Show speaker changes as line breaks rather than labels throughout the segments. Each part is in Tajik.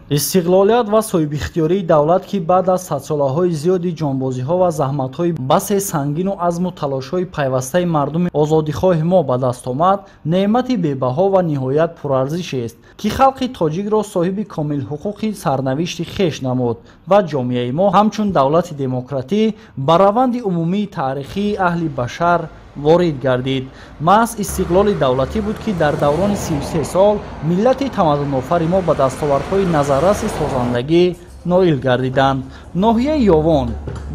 Истиқлолият ва соҳибихтиёрии давлат, ки баъд аз садсолаҳои зиёди ҷонбозиҳо ва заҳматҳои басе сангину азму талошҳои пайвастаи мардуми озодихоҳи мо ба даст омад, неъмати бебаҳо ва ниҳоят пурарзишест, ки халқи тоҷикро соҳиби комилҳуқуқи сарнавишти хеш намуд ва ҷомеаи мо ҳамчун давлати демократӣ ба раванди умумии таърихии аҳли башар ворид гардид. Маҳз истиқлоли давлатӣ буд, ки дар даврони 33 сол миллати тамаддунофари мо ба дастовардҳои назарраси созандагӣ ноил гардиданд. Ноҳияи Ёвон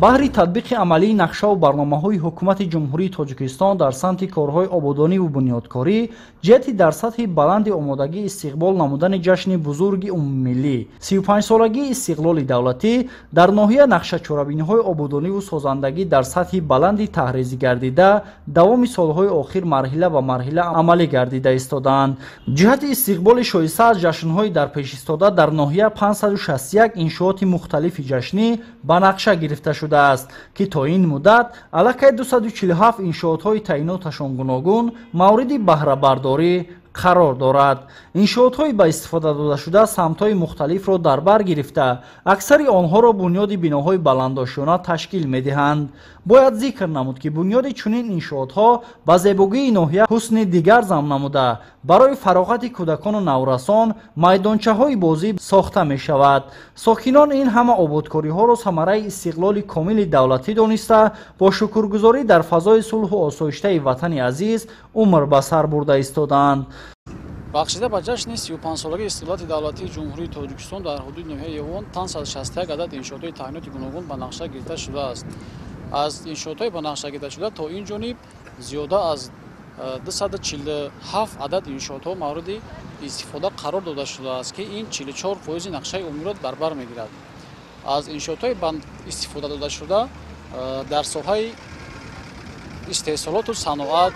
баҳри татбиқи амалии нақшаву барномаҳои Ҳукумати Ҷумҳурии Тоҷикистон дар самти корҳои ободониву бунёдкорӣ ҷиҳати дар сатҳи баланди омодагӣ истиқбол намудани ҷашни бузурги умумимиллӣ, 35-солагии истиқлоли давлатӣ, дар ноҳия нақшачорабиниҳои ободониву созандагӣ дар сатҳи баланди таҳризӣ гардида, давоми солҳои охир марҳила ба марҳила амалӣ гардида истодаанд. Ҷиҳати истиқболи шоиста аз ҷашнҳои дар пешистода дар ноҳия 561 иншооти мухталифи ҷашнӣ ба нақша гирифта шудааст, ки то ин муддат аллакай 247 иншоотҳои таъиноташон гуногун мавриди баҳрабардорӣ қарор дорад. Иншоотҳои ба истифода додашуда самтҳои мухталифро дар бар гирифта, аксари онҳоро бунёди биноҳои баландошёна ташкил медиҳанд. Бояд зикр намуд, ки бунёди чунин иншоотҳо ба зебогии ноҳия ҳусни дигар зам намуда, барои фароғати кӯдакону наврасон майдончаҳои бозӣ сохта мешавад. Сокинон ин ҳама ободкориҳоро самараи истиқлоли комили давлатӣ дониста, бо шукргузорӣ дар фазои сулҳу осоиштаи ватани азиз умр ба сар бурда истодаанд.
Бахшида ба ҷашни 35-солагии истиқлолияти давлатии Ҷумҳурии Тоҷикистон дар ҳудуди ноҳияи Ёвон 561 адад иншоотҳои таъиноти гуногун ба нақша гирифта шудааст. Аз иншоотҳои ба нақша гирифташуда то ин ҷониб зиёда аз 247 адад иншоотҳо мавриди истифода қарор дода шудааст, ки ин 44% нақшаи умумиро дар бар мегирад. Аз иншоотҳои ба истифода додашуда дар соҳаи истеҳсолоту саноат,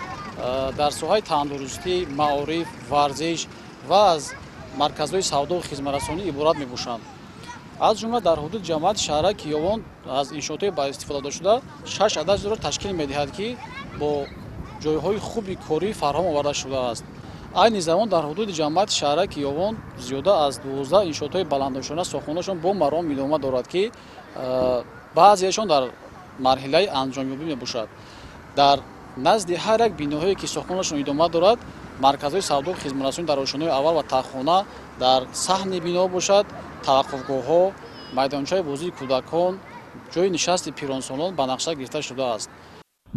дар соҳаи тандурустӣ, маориф, варзиш ва аз марказҳои савдову хизматрасонӣ иборат мебошанд. Аз ҷумла дар ҳудуди ҷамоати шаҳраки Ёвон аз иншоотҳои ба истифода додашуда 6 ададро ташкил медиҳад, ки бо ҷойҳои хуби корӣ фарҳам оварда шудааст. Айни замон дар ҳудуди ҷамоати шаҳраки Ёвон зиёда аз 12 иншоотҳои баландошёна сохтмонашон бо маром идома дорад, ки баъзеашон дар марҳилаи анҷомёбӣ мебошад. Дар назди ҳар як биноҳое, ки сохтмонашон идома дорад, марказҳои савдову хизматрасонӣ дар ошёнаҳои аввал ва таҳхона дар саҳни бино бошад, таваққуфгоҳҳо, майдончаи бозии кӯдакон, ҷойи нишасти пиронсолон ба нақша гирифта шудааст.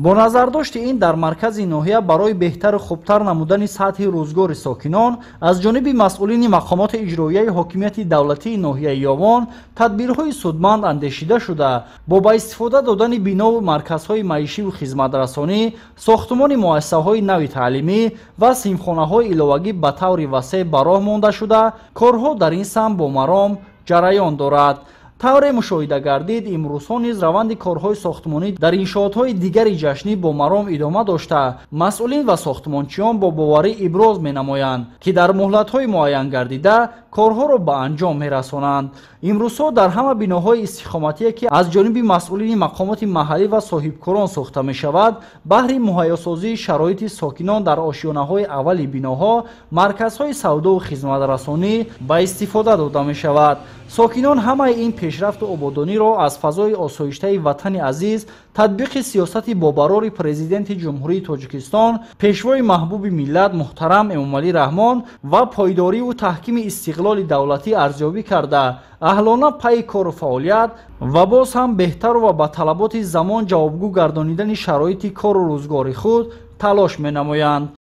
Бо назардошти ин дар маркази ноҳия барои беҳтару хубтар намудани сатҳи рӯзгори сокинон аз ҷониби масъулини мақомоти иҷроияи ҳокимияти давлатии ноҳияи Ёвон тадбирҳои судманд андешида шуда, бо ба истифода додани бинову марказҳои маишиву хизматрасонӣ, сохтумони муассисаҳои нави таълимӣ ва синфхонаҳои иловагӣ ба таври васеъ ба роҳ монда шуда, корҳо дар ин самт бо маром ҷараён дорад. Тавре мушоҳида гардид, имрӯзҳо низ раванди корҳои сохтмонӣ дар иншоотҳои дигари ҷашнӣ бо маром идома дошта, масъулин ва сохтмончиён бо боварӣ иброз менамоянд, ки дар муҳлатҳои муайян гардида корҳоро ба анҷом мерасонанд. Имрӯзҳо дар ҳама биноҳои истиқоматие, ки аз ҷониби масъулини мақомоти маҳаллӣ ва соҳибкорон сохта мешавад, баҳри муҳайёсозии шароити сокинон дар ошёнаҳои аввали биноҳо марказҳои савдову хизматрасонӣ ба истифода дода мешавад. Сокинон ҳамаи ин пешрафту ободониро аз фазои осоиштаи ватани азиз, татбиқи сиёсати бобарори Президенти Ҷумҳурии Тоҷикистон, Пешвои маҳбуби миллат муҳтарам Эмомалӣ Раҳмон ва пойдориву таҳкими истиқлоли давлатӣ арзёбӣ карда, аҳлона пайи кору фаъолият ва боз ҳам беҳтару ва ба талаботи замон ҷавобгӯ гардонидани шароити кору рӯзгори худ талош менамоянд.